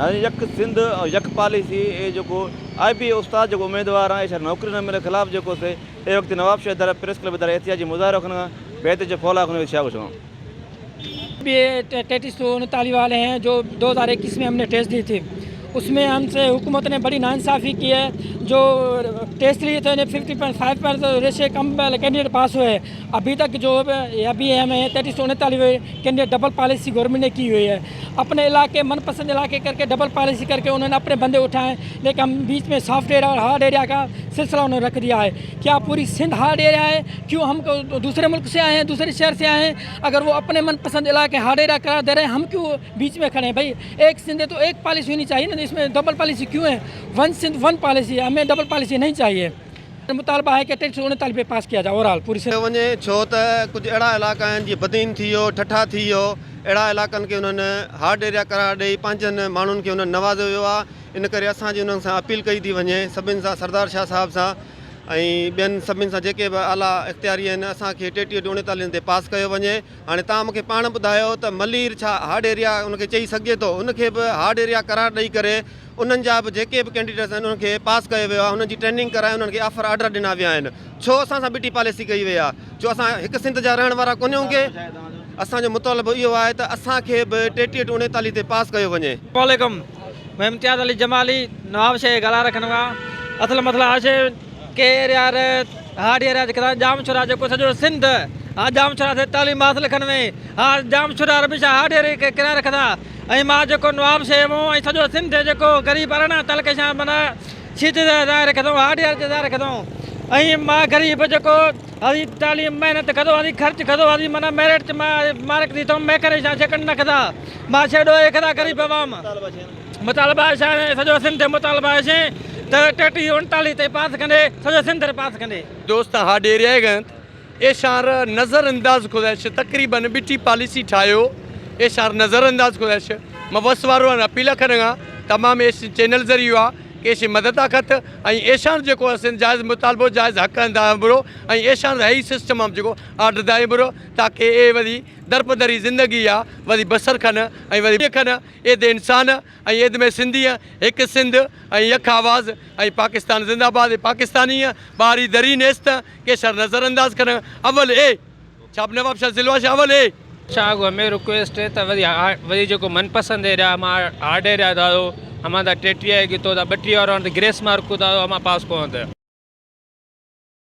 ناظرين يڪ سنڌ ۽ يڪ پاليسي اي جيڪو آء بي اي استاد جيڪو اميدوار آهي شهر نوڪري نه ملي خلاف جيڪو سي اي وقت نواب شهر در پريس ڪلب در احتجاجي مظاهرو کن بيت جو ڦولا کن ڇا ڪجهه. بي اي 33 سو 39 والے ہیں جو 2021 میں ہم نے ٹیسٹ دی تھی اس میں ہم سے حکومت نے بڑی ناانصافی کی ہے جو ٹیسٹ لیے تھے 50.5 پر ریشے کم کینڈیڈیٹ پاس ہوئے ابھی تک جو ابھی ہمیں 33 سو 39 کینڈیڈیٹ ڈبل پالیسی گورنمنٹ نے کی ہوئی ہے اپنے علاقے من پسند علاقے کر کے ڈبل پالیسی کر کے انہوں نے اپنے بندے اٹھائے لیکن ہم بیچ میں سافٹ ایریا اور ہارڈ ایریا کا سلسلہ انہوں نے رکھ دیا ہے کیا پوری سندھ ہارڈ ایریا ہے کیوں ہم دوسرے ملک سے آئے ہیں دوسرے شہر سے آئے ہیں اگر وہ اپنے من پسند علاقے ہارڈ ایریا قرار دے رہے ہیں ہم کیوں بیچ میں کھڑے ہیں بھائی ایک سندھ ہے تو ایک پالیسی ہونی چاہیے نا اس میں ڈبل پالیسی کیوں ہے ون سندھ ون پالیسی ہے ہمیں ڈبل پالیسی نہیں چاہیے مطالبہ آهي ڪي 339 پي پاس ڪيا جا اوور آل پوري سنڌ. ڪيو وڃي ڇو ته ڪجهه اهڙا علائقا آهن جيئن بدين ٿي ويو ٺٽا ٿي ويو اهڙا علائقن کي انهن هارڊ ايريا قرار ڏئي پنهنجن ماڻهن کي انهن نوازيو ويو آهي ان ڪري اسان جي انهن سان اپيل ڪئي ٿي وڃي سڀن سان سردار شاهه صاحب سان ۽ ٻين سڀن سان جيڪي به اعليٰ اختياري آهن اسان کي 33 ٽي 39 تي پاس ڪيو وڃي هاڻي توهان مون کي پاڻ ٻڌايو ته ملير ڇا هارڊ ايريا ان کي چئي سگهجي ٿو ان کي به هارڊ ايريا قرار ڏئي ڪري انهن جا به جيڪي به ڪينڊيڊيٽس آهن انهن کي پاس ڪيو ويو آهي انهن جي ٽريننگ ڪرائي انهن کي آفر آرڊر ڏنا ويا آهن ڇو اسان سان ٻٽي پاليسي ڪئي وئي آهي ڇو اسان هڪ سنڌ جا رهڻ وارا ڪونهيون ڪي اسان جو مطالبو اهو آهي ته اسان کي به 33 ٽي 39 تي پاس ڪيو وڃي. وعليڪم مين امتياز علي جمالي نواب شهر ڳالهائي رکن وا اصل مسئلا آشي ڪي ايريا ر هارڊ ايريا جيڪا ڄام شورا جيڪو سڄو سنڌ ها ڄام شورا سي تعليم حاصل کن وي ها ڄام شورا ربشا هارڊ ايريا ڪرائي رکندا ۽ مان جيڪو نواب شيو ۽ سڄو سنڌ جيڪو غريب ارڙهن تعلقي شان معنيٰ شيت ظاهر رکندو هارڊ يار ظاهر رکندو ۽ مان غريب جيڪو هزي تعليم محنت کدو هزي خرچ کدو هزي معنيٰ ميرٽ مان مارڪ the ٿو ميڪر شان شڪن نه کدا مان شيڊو اي کدا غريب عوام مطالبه شان سڄو سنڌ مطالبه شين ته 33 39 تي پاس ڪندي سڄو سنڌ پاس ڪندي. دوست هارڊ ايريا گنت ايشار نظر انداز خودش تقريبن ٻٽي پاليسي ٺاهيو ايشار نظر انداز خودش مان وس وارو آن اپيل کرنگا تمام ايش چينل ذريعو آ ڪي ايش مدد آ خط ۽ ايشان جيڪو اسين جائز مطالبو جائز حق اندامرو ۽ ايشان رهي سسٽم ام جيڪو آرڊر دائمرو تاڪي اي وري درپدري زندگي آ وري بسر کن ۽ وري کن اي the انسان ۽ عيد ۾ سنڌي هڪ سنڌ ۽ يک آواز ۽ پاڪستان زنده آباد ۽ پاڪستاني ٻاهري دري نيست ڪيشر نظر انداز ڪرڻ اول اي ڇاپ نواب شاهه ضلع شاهه اول اي. شاهه گو همي رڪويسٽ هي ته وري وري جيڪو من پسند ايريا هما هارڊ ايريا دارو هما دا 33 گتو دا 32 وارو گريس مارڪو دارو هما پاس ڪون ته.